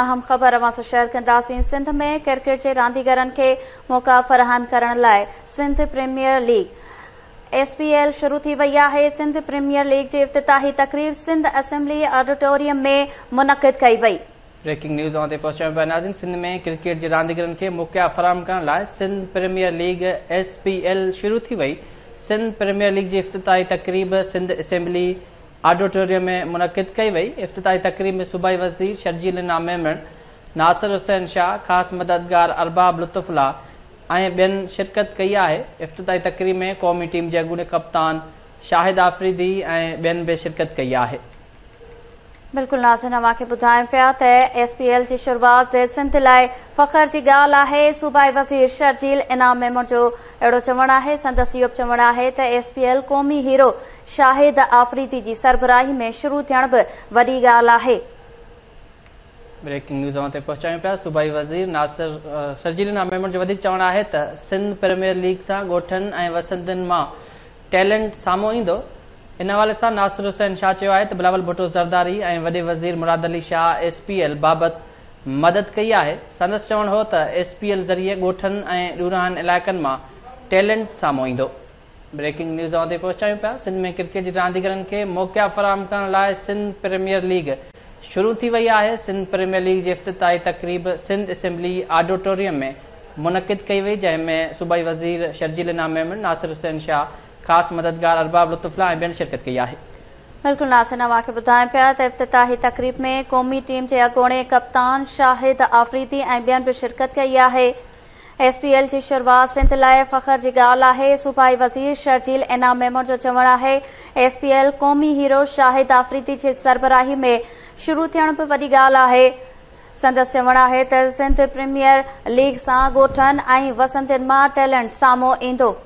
اهم خبر اوهان سان شيئر ڪنداسين. سنڌ ۾ ڪرڪيٽ جي رانديگرن کي موقعا فراهم ڪرڻ لاء Sindh premier league, S P L, شروع ٿي وئي آهي. سنڌ پريميئر ليگ جي افتتاحي تقريب سنڌ اسيمبلي آڊيٽوريم ۾ منعقد ڪئي وئي. بريڪنگ نيوز اوهان تائين پهچايون پيا ناظرين، سنڌ ۾ ڪرڪيٽ جي رانديگرن کي موقعا فراهم ڪرڻ لاء Sindh premier league, S P L, شروع ٿي وئي. سنڌ پريميئر ليگ جي افتتاحي تقريب سنڌ اسيمبلي آڊيٽوريم ۾ منعقد ڪئي وئي. افتتاحي تقريب ۾ صوبائي وزير شرجيل انعام ميمڻ، ناصر حسين شاهه، خاص مددگار ارباب لطف الله ۽ ٻين شرڪت ڪئي آهي. افتتاحي تقريب ۾ قومي ٽيم جي اڳوڻي ڪپتان شاهد آفريدي ۽ ٻين به شرڪت ڪئي آهي. بلڪل ناظرين، اوهان کي ٻڌايون پيا ته ايس پي ايل جي شروعات سنڌ لاء فخر جي ڳالهه آهي. صوبائي وزير شرجيل انعام ميمڻ جو اهڙو چوڻ آهي. سندس اهو به چوڻ آهي ته ايس پي ايل قومي هيرو شاهد آفريدي جي سربراهي ۾ شروع ٿيڻ به وڏي ڳالهه آهي. بريڪنگ نيوز اوهان تائين پهچايون پيا، صوبائي وزير ناصر شرجيل انعام ميمڻ جو وڌيڪ چوڻ آهي ته سنڌ پريميئر ليگ سان ڳوٺن ۽ وسندين مان ٽيلنٽ سامهون ايندو. ان حوالي سان ناصر حسين شاهه چيو آهي ته بلاول ڀٽو زرداري ۽ وڏي وزير Murad Ali Shah S P L بابت مدد ڪئي آهي. سندس چوڻ هو ته ايس پي ايل ذريعي ڳوٺن ۽ ڏورانهن علائقن مان ٽيلنٽ سامهون ايندو. بريڪنگ نيوز اوهان تائين پهچايون پيا، سنڌ ۾ ڪرڪيٽ جي رانديگرن کي موقعا فراهم ڪرڻ لاء سنڌ پريميئر ليگ شروع ٿي وئي آهي. سنڌ پريميئر ليگ جي افتتاحي تقريب سنڌ اسيمبلي آڊيٽوريم ۾ منعقد ڪئي وئي، جنهن ۾ صوبائي وزير شرجيل انعام ميمڻ، ناصر حسين شاهه، خاص مددگار ارباب لطف الله ۽ ٻين شرڪت ڪئي آهي. بلڪل ناظرين، اوهان کي ٻڌايون پيا ته افتتاحي تقريب ۾ قومي ٽيم جي اڳوڻي ڪپتان شاهد آفريدي ۽ ٻين به شرڪت ڪئي آهي. ايس پي ايل جي شروعات سنڌ لاء فخر جي ڳالهه آهي. صوبائي وزير شرجيل انعام ميمڻ جو چوڻ آهي ايس پي ايل قومي هيرو شاهد آفريدي جي سربراهي ۾ شروع ٿيڻ به وڏي ڳالهه آهي. سندس چوڻ آهي ته سنڌ پريميئر ليگ سان ڳوٺن ۽ وسندين مان ٽيلنٽ سامهون ايندو.